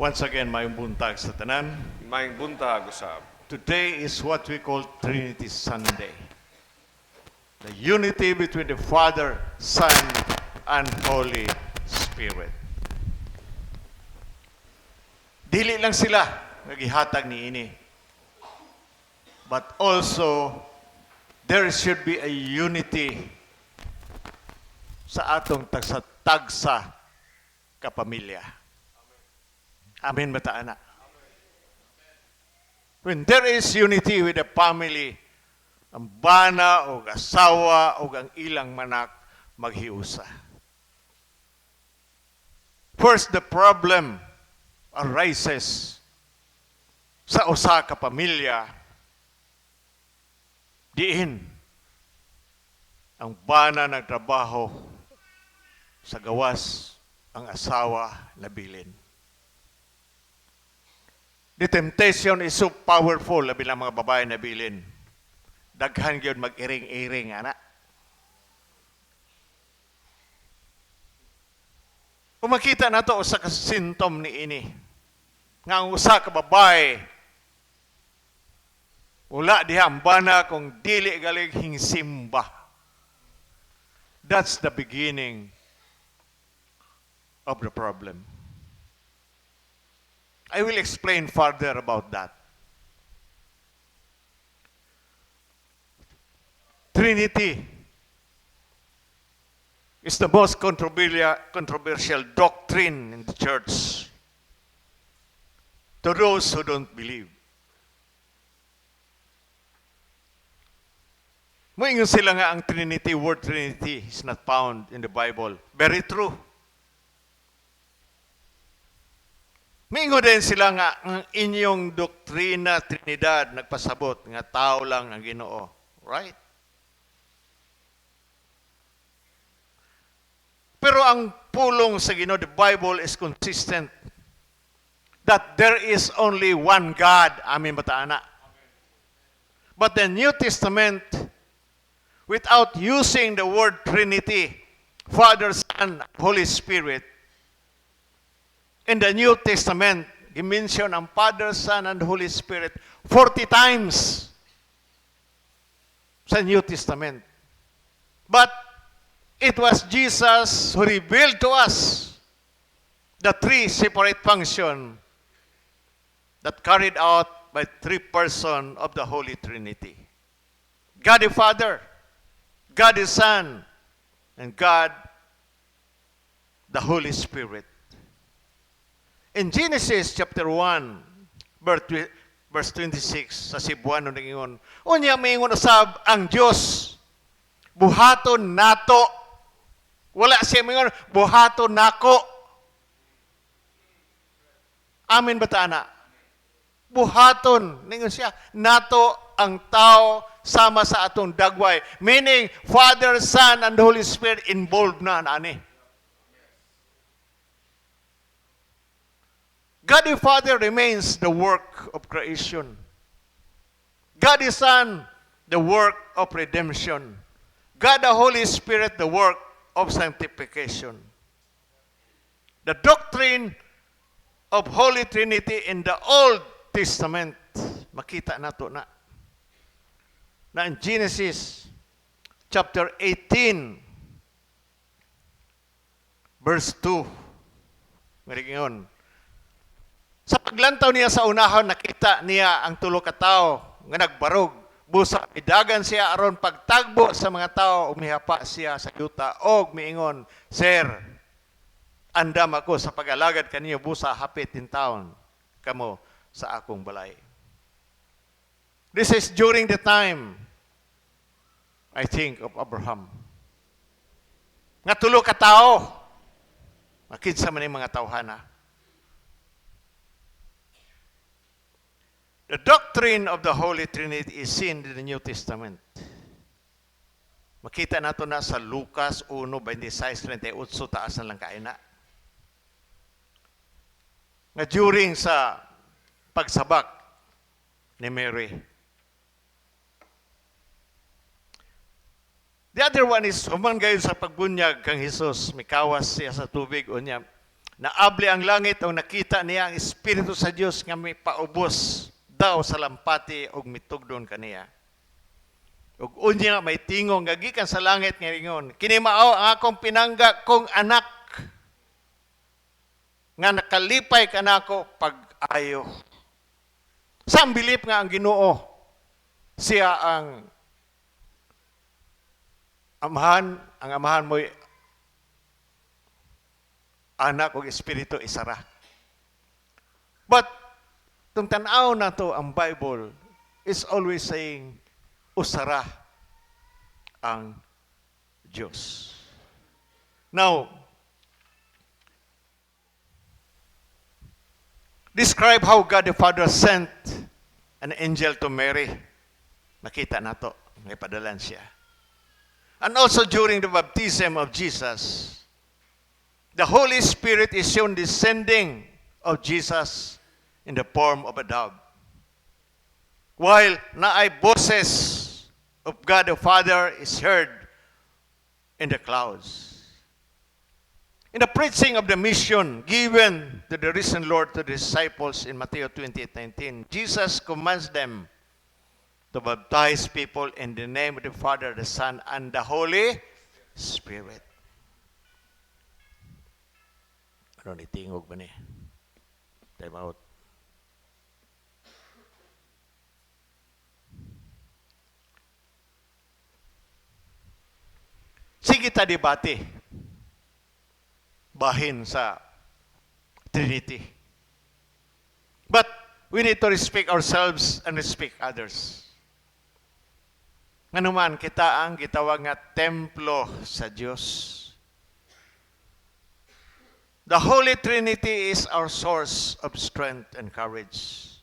Once again, maayong buntag sa tanan. Maayong buntag usab. Today is what we call Trinity Sunday. The unity between the Father, Son, and Holy Spirit. Dili lang sila nga gihatag niini. But also, there should be a unity sa atong tagsa-tagsa kapamilya. Amen ba ta ana? When there is unity with the family, ang bana o asawa o ang ilang manak maghiusa. First, the problem arises sa usa ka pamilya diin ang bana nagtrabaho sa gawas, ang asawa nabilin. The temptation is so powerful, labi lang mga babae nabilin. Daghan gyud mag-iring-iring ana. Kung makita nato usa ka symptom niini nga ang usa ka babae wala diha ang bana kung dili galing hingsimba. That's the beginning of the problem. I will explain further about that. Trinity is the most controversial doctrine in the church to those who don't believe. Moingon sila nga ang Trinity, word Trinity is not found in the Bible. Very true. Mingon din sila nga ang inyong doktrina Trinidad nagpasabot nga tao lang ang Ginoo. Right? Pero ang pulong sa Ginoo, the Bible is consistent that there is only one God. Amen ba ta ana? But the New Testament, without using the word Trinity, Father, Son, Holy Spirit, in the New Testament, gimension ang Father, Son, and Holy Spirit 40 times sa New Testament. But it was Jesus who revealed to us the three separate functions that carried out by three persons of the Holy Trinity. God the Father, God the Son, and God the Holy Spirit. In Genesis chapter 1, verse 26, sa Cebuano ningon, "Unya miingon usab ang Dios, buhaton nato." Wala siya mingon, "Buhaton nako." Amen ba ta ana? "Buhaton," ningon siya, "nato ang tao sama sa atong dagway." Meaning, Father, Son, and Holy Spirit involved na ani. God the Father remains the work of creation. God the Son, the work of redemption. God the Holy Spirit, the work of sanctification. The doctrine of Holy Trinity in the Old Testament, makita nato na. Na in Genesis chapter 18, verse 2, Marigingon, sa paglantaw niya sa unahon, nakita niya ang tulo ka tawo nga nagbarog. Busa midagan siya aron pagtagbo sa mga tao, umihapa siya sa yuta og miingon, "Sir, andam ako sa pag-alagad kaniyo busa hapit taon kamo sa akong balay." This is during the time, I think, of Abraham. Nga tulo ka tao, makinsa man yung mga tawhana. The doctrine of the Holy Trinity is seen in the New Testament. Makita nato na sa Lucas 1:26-38, taas na lang kaina. Nga during sa pagsabak ni Mary. The other one is, human gayon sa pagbunyag kang Hesus, mikawas siya sa tubig, unya, Naabli ang langit ug nakita niya ang Espiritu sa Dios nga mipaubos daw sa lampati ug mitugdon kaniya. Ug unya may tingog nga gikan sa langit nga ingon, "Kini mao ang akong pinangga kong anak nga nakalipay kanako pag-ayo." Sa belief nga ang Ginoo siya ang Amahan, ang Amahan mo'y Anak ug Espiritu, isa ra. But kung tan-aw nato ang Bible is always saying usa ra ang Diyos. Now, describe how God the Father sent an angel to Mary. Nakita nato, may padalan siya. And also during the baptism of Jesus, the Holy Spirit is shown descending of Jesus in the form of a dove. While naay boses of God the Father is heard in the clouds. In the preaching of the mission given to the risen Lord to the disciples in Matthew 28:19, Jesus commands them to baptize people in the name of the Father, the Son, and the Holy Spirit. Ano ni tingog ba ni? Time out. Sige ta debate bahin sa Trinity. But we need to respect ourselves and respect others. Nganuman kita ang gitawag nga templo sa Dios. The Holy Trinity is our source of strength and courage.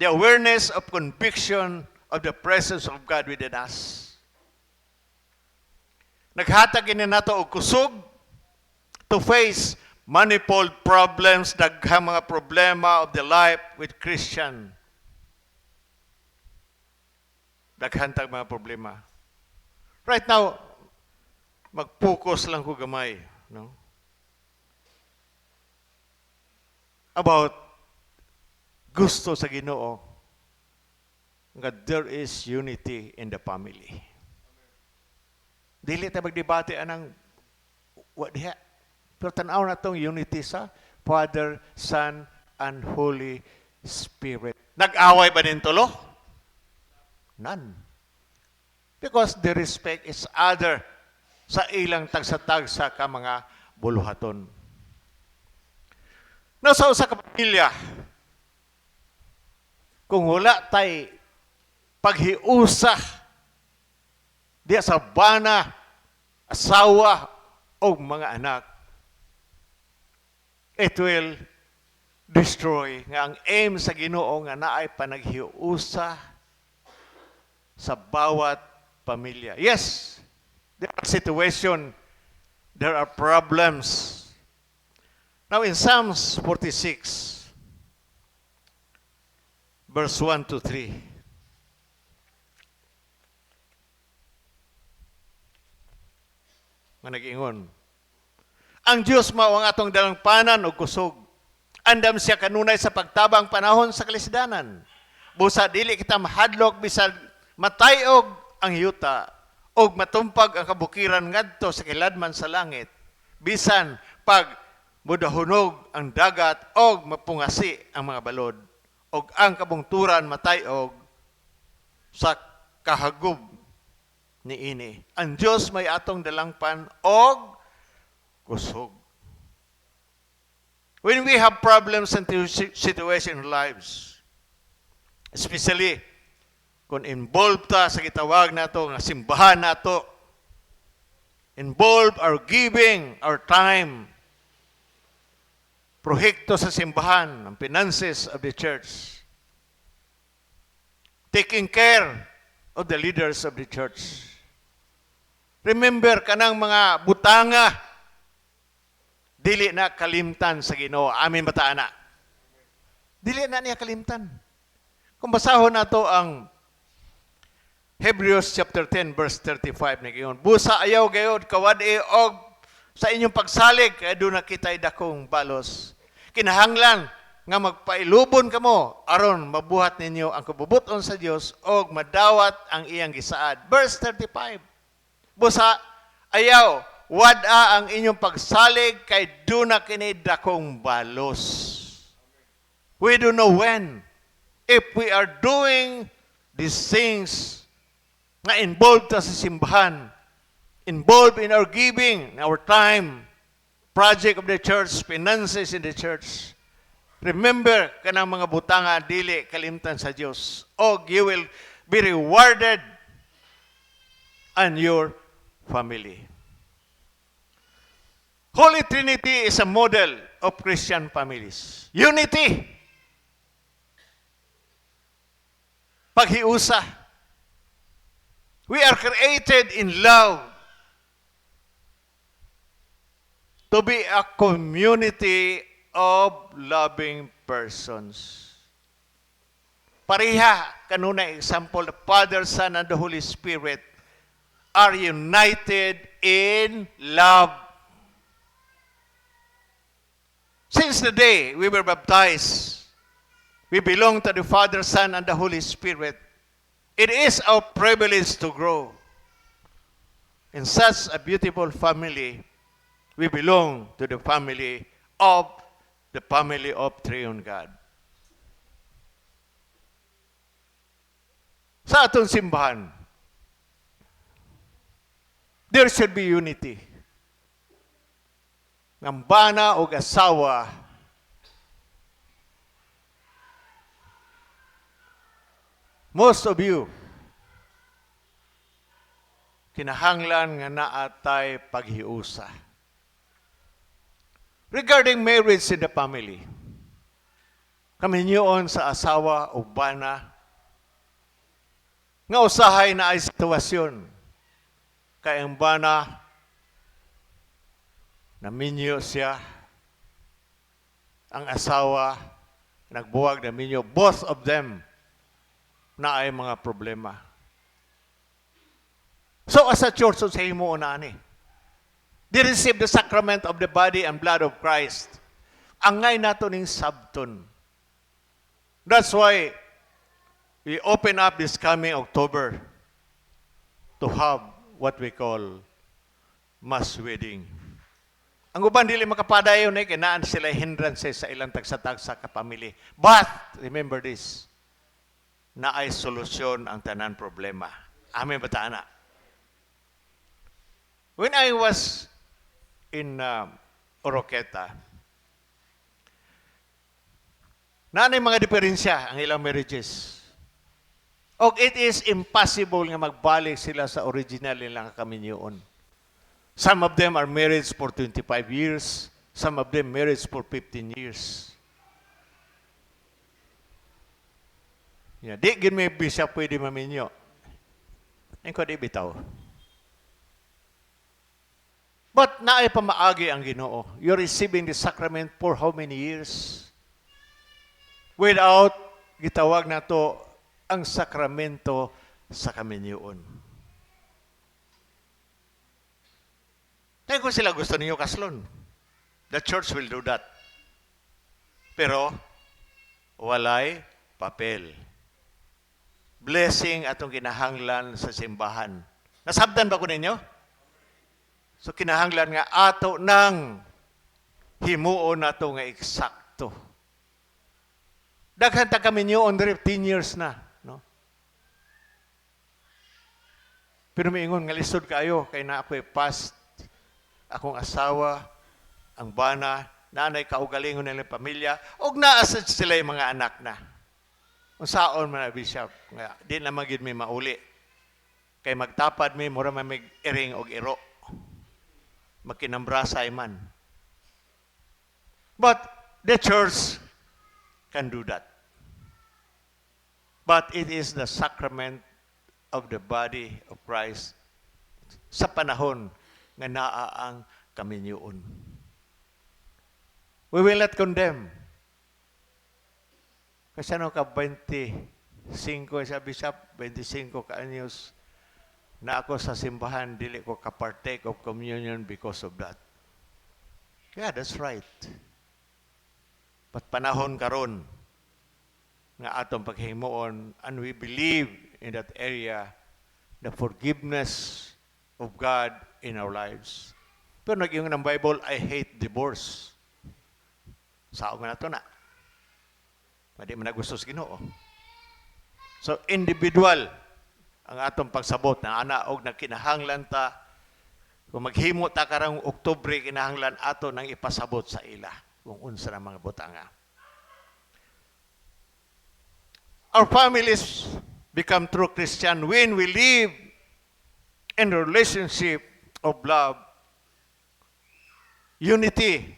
The awareness of conviction of the presence of God within us. Naghatag ini nato og kusog to face manifold problems, daghang mga problema of the life with Christian. Daghan tag mga problema. Right now, mag-focus lang ko gamay, no? About gusto sa Ginoo nga there is unity in the family. Dili ta magdebate anang wa diha. Pero tan-aw na tong unity sa Father, Son, and Holy Spirit. Nag-away ba ning tulo? None. Because they respect each other sa ilang tagsa-tagsa ka mga buluhaton. Now, sa usa ka pamilya, kung wala tay paghiusa diya sa bana, asawa, o mga anak, it will destroy nga ang aim sa Ginoo nga naay panaghiusa sa bawat pamilya. Yes, there are situation, there are problems. Now in Psalms 46, verse 1 to 3. Nga nag-ingon, "Ang Diyos mao ang atong dalangpanan ug kusog. Andam siya kanunay sa pagtabang panahon sa kalisdanan. Busa dili kita mahadlok bisan matayog ang yuta ug matumpag ang kabukiran ngadto sa kiladman sa langit. Bisan pag mudahunog ang dagat og mapungasi ang mga balod og ang kabungturan matayog sa kahagob niini. Ang Dios may atong dalangpan og kusog." When we have problems and situation in lives, especially kung involved ta sa gitawag nato nga simbahan nato, involved our giving, our time, proyekto sa simbahan, ang finances of the church, taking care of the leaders of the church. Remember, kanang mga butanga, dili na kalimtan sa Ginoo. Amin ba ta ana? Dili na niya kalimtan. Kung basahon nato ang Hebrews chapter 10 verse 35, nag-ingon, "Busa ayaw gayod kawad-i og Sa inyong pagsalig, kay duna kita'y dakong balos. Kinahanglan nga magpailubon kamo aron mabuhat ninyo ang kabubuton sa Dios og madawat ang iyang gisaad. Verse 35. Busa ayaw wad-a ang inyong pagsalig kay duna kini dakong balos. We don't know when. If we are doing these things nga involved ta sa simbahan, involved in our giving, in our time, project of the church, finances in the church, remember kanang mga butanga dili kalimtan sa Dios. Og you will be rewarded and your family. Holy Trinity is a model of Christian families. Unity. Paghiusa. We are created in love to be a community of loving persons. Pareha kanunay example, the Father, Son, and the Holy Spirit are united in love. Since the day we were baptized, we belong to the Father, Son, and the Holy Spirit. It is our privilege to grow in such a beautiful family. We belong to the family of Triune God. Sa atong simbahan, there should be unity. Ng bana o asawa, most of you, kinahanglan nga naatay paghiusa. Regarding marriage in the family, kaminyoon sa asawa o bana, nga usahay na ay sitwasyon, kay ang bana, naminyo siya, ang asawa, nagbuwag naminyo, both of them na ay mga problema. So as a church, sa imo na ani, they receive the sacrament of the body and blood of Christ. Angay nato ning sabton. That's why we open up this coming October to have what we call mass wedding. Ang uban dili makapadayon eh, kay naa sila hindrances sa ilang tagsa-tagsa ka pamilya. But remember this, naay solusyon ang tanan problema. Amen ba ta ana? When I was in Oroqueta, naanay mga diferensya ang ilang marriages. Og it is impossible nga magbalik sila sa original nilang kaminyoon. Some of them are married for 25 years, some of them married for 15 years. Yeah, di gid may bishop pwede maminyo. Ang ko di bitaw. But naay pamaagi ang Ginoo. You're receiving the sacrament for how many years? Without gitawag nato ang sakramento sa kaminyoon. Kaya kung sila gusto ninyo kaslon, the church will do that. Pero walay papel. Blessing atong kinahanglan sa simbahan. Nasabdan ba ko ninyo? So kinahanglan nga ato nang himuon nato nga eksakto. Daghan ta kami niyo on 10 years na, no? Pero miingon nga lisod kaayo kay na ako'y past akong asawa, ang bana, naanay kaugalingon nilang pamilya, ug naa sa sila yung mga anak na. Unsaon man na, Bishop, nga di na magid mi mauli. Kay magtapad mi mura man mig iring og iro. Magkinambrasay man. But the church can do that. But it is the sacrament of the body of Christ sa panahon nga naa ang kaminyoon. We will not condemn. Kasi ano ka 25 sa bishop, 25 ka anyos na ako sa simbahan, dili ko ka-partake of communion because of that. Yeah, that's right. But panahon karon nga atong paghimuon, and we believe in that area, the forgiveness of God in our lives. Pero nag-ingon ng Bible, "I hate divorce." Sao man nato na? Di man na gusto sa Ginoo. So individual ang atong pagsabot na ana og nagkinahanglan ta kung maghimo ta karong Oktubre, kinahanglan ato nang ipasabot sa ila kung unsa na mga butanga. Our families become true Christian when we live in a relationship of love, unity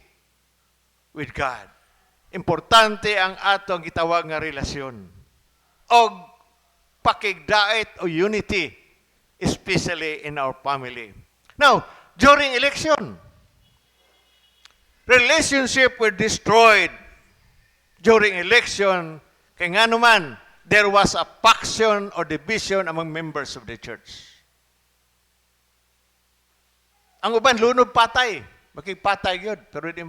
with God. Importante ang atong gitawag nga relasyon og pakigdait o unity, especially in our family. Now, during election, relationship were destroyed during election kay ngano man there was a faction or division among members of the church. Ang uban lunob patay, makigpatay gyud, pero di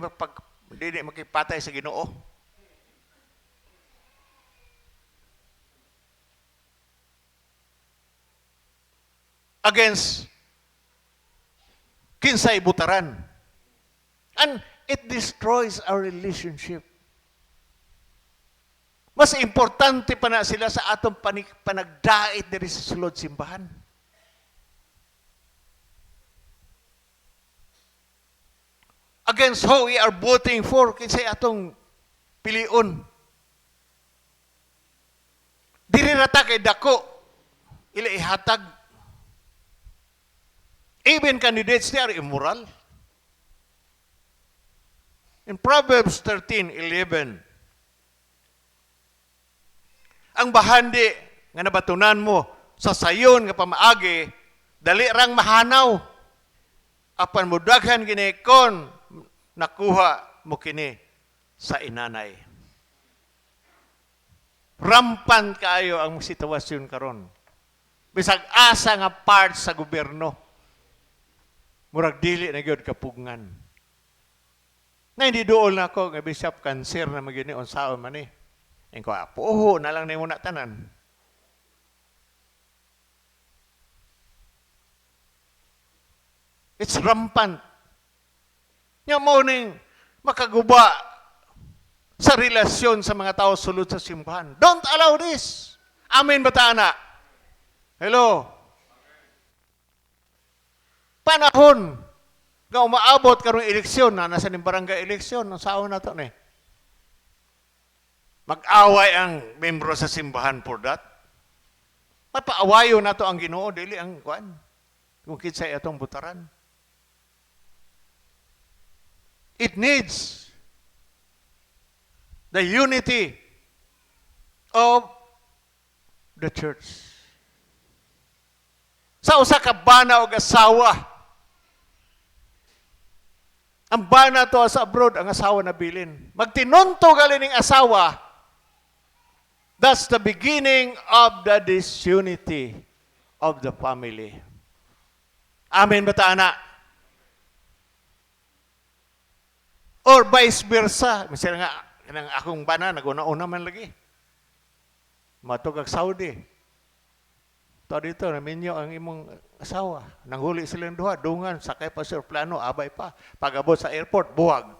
makigpatay sa Ginoo. Against kinsay butaran. And it destroys our relationship. Mas importante pa na sila sa atong panagdait diri sa sulod simbahan. Against who we are voting for, kinsay atong pilion. Diri ra ta kay dako ila ihatag. Even candidates, they are immoral. In Proverbs 13:11, ang bahandi nga nabatunan mo sa sayon nga pamaagi, dali rang mahanaw. Apan mudaghan kini kon nakuha mo kini sa inanay. Rampant kaayo ang sitwasyon karon. Bisag asa nga part sa gobyerno, murag dili na gyud kapugngan. Na hindi duol na ako nga bishop, cancer na magini, unsaon man ni. Ingko, puho na lang nimo na tanan. It's rampant. Nya mao ning makaguba sa relasyon sa mga tao sulod sa simbahan. Don't allow this. Amen ba ta ana? Hello? Panahon nga umaabot karong eleksyon na nasa ning barangay eleksyon, ang saon na to ni. Mag-away ang membro sa simbahan for that. Mapaawayo na to ang Ginoo, dili ang kuan. Kung kinsay atong butaran. It needs the unity of the church. Sa usa ka bana og asawa, ang bana to sa abroad, ang asawa na bilin. Magtinunto gali ning asawa, that's the beginning of the disunity of the family. Amen ba ta ana? Or vice versa. Misal nga, kanang akong bana, naguna-una man lagi. Matugag Saudi. To dito, naminyo ang imong asawa. Nanghuli silang duha, dungan, sakay pa sa plano, abay pa. Pag-abot sa airport, buwag.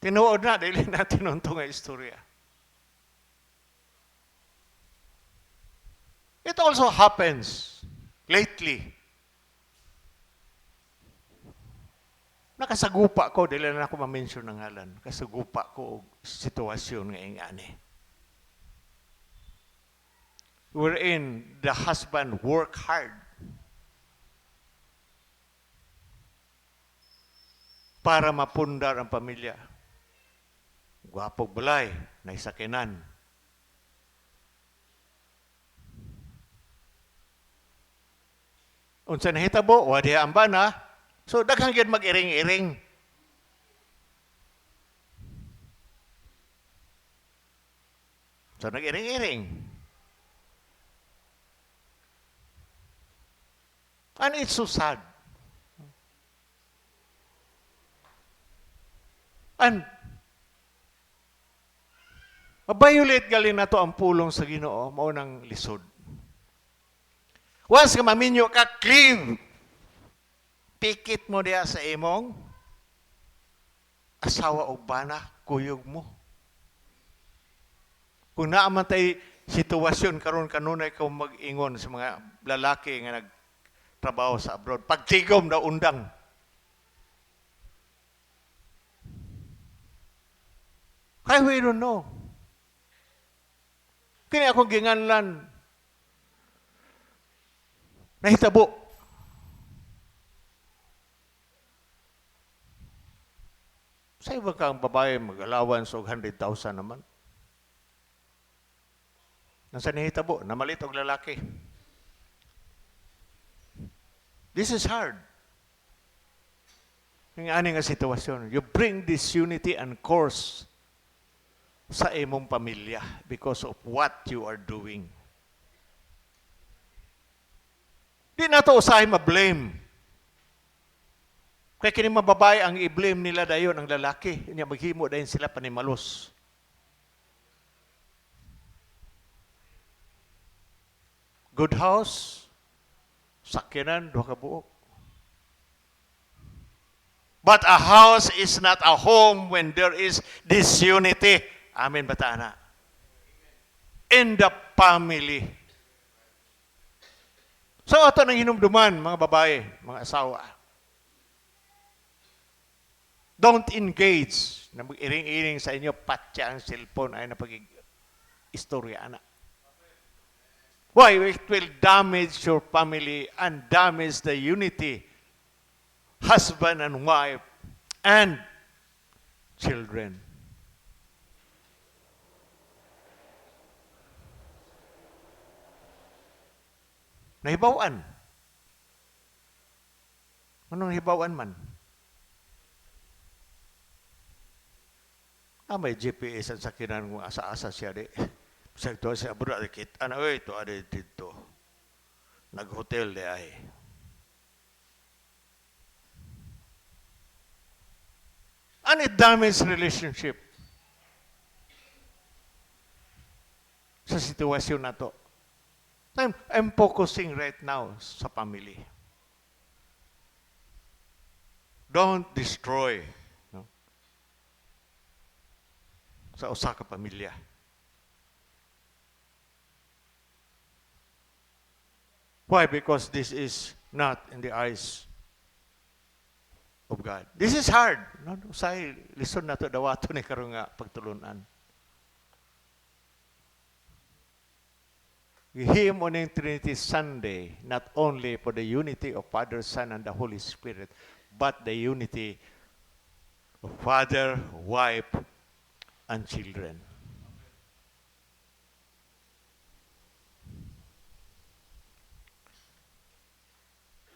Tinuod na, dili na tinunto nga istorya. It also happens lately. Nakasagupa ko, dili na ako ma-mention ng ngalan. Nakasagupa ko og sitwasyon nga ingani, wherein the husband work hard para mapundar ang pamilya. Gwapog balay, naisakinan. Unsa nahitabo, wa diha ang bana. So daghang gyud mag-iring-iring. So nag-iring-iring. And it's so sad. And ma-violate gali nato ang pulong sa Ginoo, mao nang lisod. Once ka maminyo ka, cleave. Pikit mo diya sa imong asawa o bana, kuyog mo. Kung naa man tay sitwasyon karon, kanunay ka mag-ingon sa mga lalaki nga nagtrabaho sa abroad, pagtigom na undang. Kaya we don't know. Kini akong ginganlan, nahitabo. Sa iba ka ang babae mag-allowance og 100,000 naman. Nasa nahitabo, namalit og lalaki. This is hard. Yung ani nga sitwasyon, you bring this unity and course sa imong pamilya because of what you are doing. Di na to usahay ma-blame. Kaya kini mga babae ang i-blame nila dayon ang lalaki. Nya maghimo dayon sila panimalos. Good house, sakyanan, duha ka buok. But a house is not a home when there is disunity. Amen ba ta, ana? In the family. So ato nang hinumduman, mga babae, mga asawa. Don't engage na mag-iring-iring sa inyo, patya ang cellphone ay na pag-istorya, ana. Why? It will damage your family and damage the unity, husband and wife, and children. Nahibawan. Anong nahibawan man? May GPS ang sakinan kung asa-asa siya di. Sa ito siya, bro, kita na, oy, ito adi dito. Nag-hotel di ay. And it damaged relationship. Sa sitwasyon na to. I'm focusing right now sa family. Don't destroy, no, sa usa ka pamilya. Why? Because this is not in the eyes of God. This is hard. No? Usay, listen na to, dawato ni karon nga pagtulunan. Him on Trinity Sunday, not only for the unity of Father, Son, and the Holy Spirit, but the unity of father, wife, and children.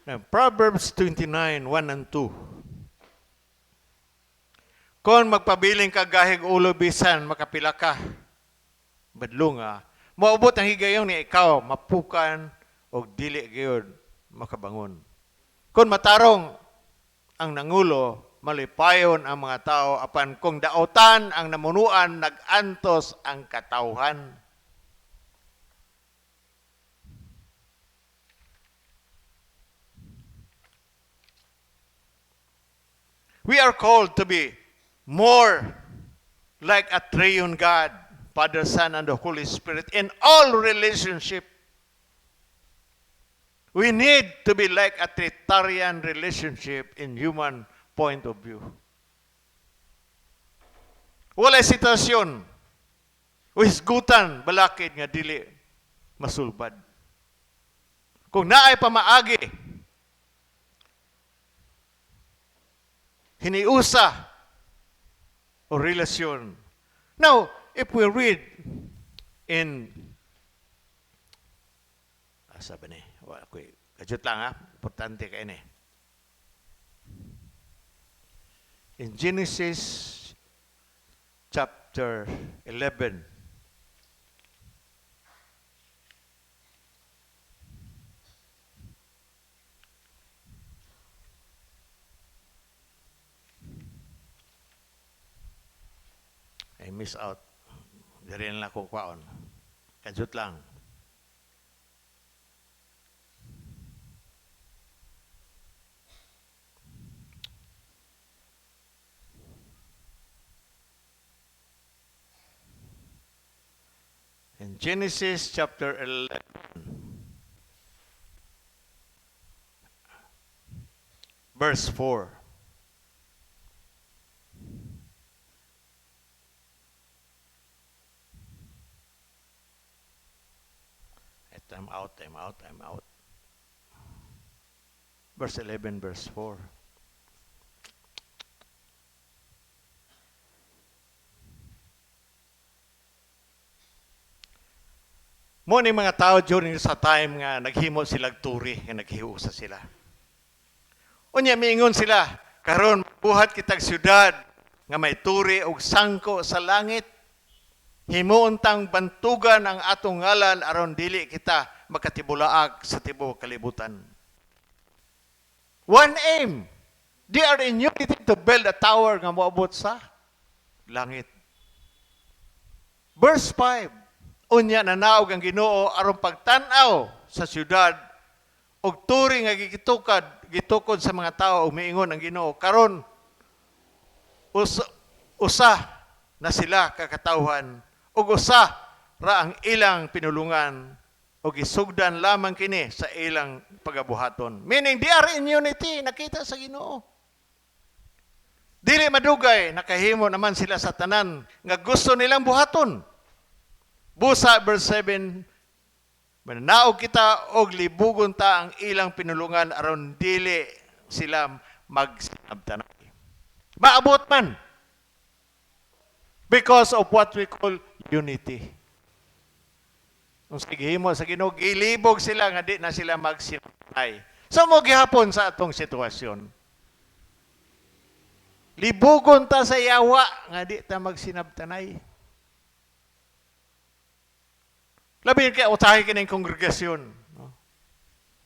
Now, Proverbs 29, 1 and 2. Kung magpabiling ka gahig ulo bisan makapila ka, badlunga, maubot ang higayon ni ikaw, mapukan og dili gyud makabangon. Kung matarong ang nangulo, malipayon ang mga tao, apan kung daotan ang namunuan, nag-antos ang katawhan. We are called to be more like a triune God, Father, Son, and the Holy Spirit in all relationship. We need to be like a Trinitarian relationship in human point of view. Walay sitwasyon o hisgutan balakid nga dili masulbad. Kung naay pamaagi, hiniusa o relasyon. Now, if we read in, asa ba ni? Wala ko, kajut lang ha, importante kay ni. In Genesis chapter 11, I miss out. Diri na lang akong kwaon. Kajut lang. In Genesis chapter 11, verse 4. I'm out, I'm out, I'm out. Verse 11, verse 4. Mao ni mga tao during sa time nga naghimo silag turi, nga naghiusa sila. Unya miingon sila, "Karon buhat kitag syudad nga may turi og sangko sa langit. Himuon tang bantugan ang atong ngalan aron dili kita makatibulaag sa tibuok kalibutan." One aim. They are in unity to build a tower nga moabot sa langit. Verse 5. Unya nanaog ang Ginoo aron pagtan-aw sa syudad og turi nga gitukad gitukod sa mga tao ug miingon ang Ginoo, "Karon usa na sila ka katawhan ug usa ra ang ilang pinulungan ug gisugdan lamang kini sa ilang pagabuhaton." Meaning they are in unity, nakita sa Ginoo. Dili madugay, nakahimo naman sila sa tanan nga gusto nilang buhaton. Busa, verse 7, "Mananaog kita og libugon ta ang ilang pinulungan aron dili sila magsinabtanay." Maabot man. Because of what we call unity. Kung sige mo sa Ginoo, gilibog sila nga di na sila magsinabtanay. So mao gihapon sa atong sitwasyon. Libugon ta sa yawa nga di ta magsinabtanay. Labi kay utahay kining kongregasyon. No?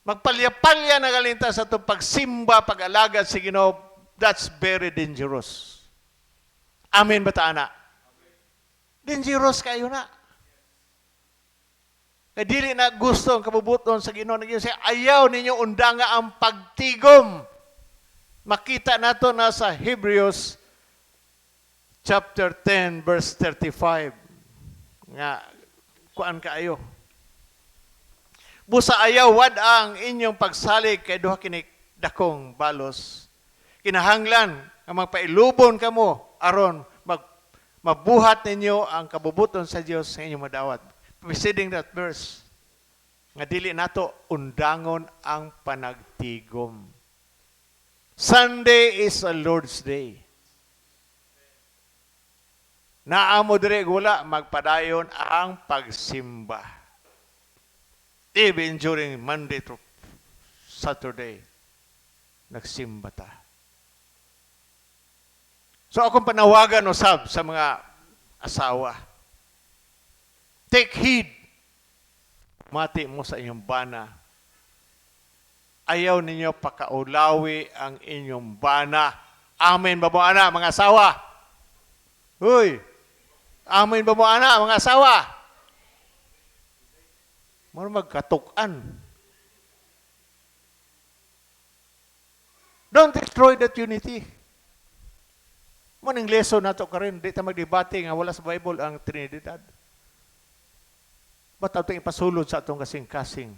Magpalya-palya na galinta sa itong pagsimba, pag-alagad sa Ginoo, that's very dangerous. Amen ba ta, ana? Dangerous kayo na. Kay dili na gusto ang kabubuton sa Ginoo. Naging siya, ayaw ninyo undanga ang pagtigom. Makita nato na sa Hebrews chapter 10 verse 35. Nga kuan kaayo. Busa ayaw wad ang inyong pagsalig kay duha kini dakong balos. Kinahanglan nga magpailubon kamo aron mabuhat ninyo ang kabubuton sa Dios sa inyong madawat. Preceding that verse, nga dili nato undangon ang panagtigom. Sunday is a Lord's Day. Naamo dire wala magpadayon ang pagsimba. Even during Monday to Saturday, nagsimba ta. So akong panawagan usab sa mga asawa. Take heed. Mati mo sa inyong bana. Ayaw ninyo pakaulawi ang inyong bana. Amen ba mo ana, mga asawa? Uy! Amen ba mo ana, mga asawa? Mura magkatukan. Don't destroy that unity. Mao ning lesson nato karon, di ta magdebate nga wala sa Bible ang Trinidad. Ba't atong ipasulod sa atong kasing-kasing?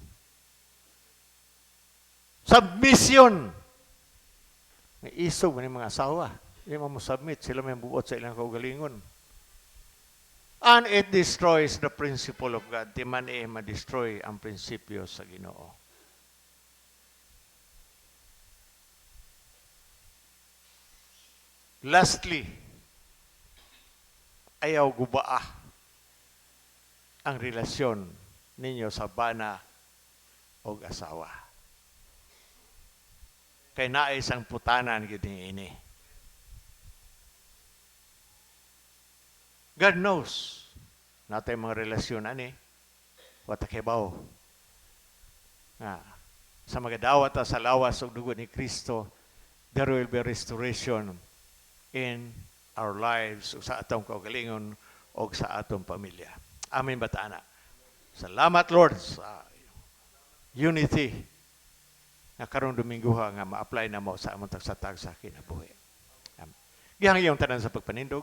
Submission. May isog man yung mga asawa. Di mo submit, sila may buot sa ilang kaugalingon. And it destroys the principle of God. Di man ma-destroy ang prinsipyo sa Ginoo. Lastly, ayaw gubaa ang relasyon ninyo sa bana o asawa. Kay naay isang putanan gid ini. God knows natay mga relasyon ani wa ta kibaw. Nga sa magadawat ta sa lawas ug dugo ni Kristo, there will be restoration in our lives ug sa atong kaugalingon ug sa atong pamilya. Amen ba ta ana? Salamat, Lord, sa unity nga karong Domingoha nga ma-apply namo sa among tagsa-tagsa kinabuhi. Gihangyo ang tanan sa pagpanindog.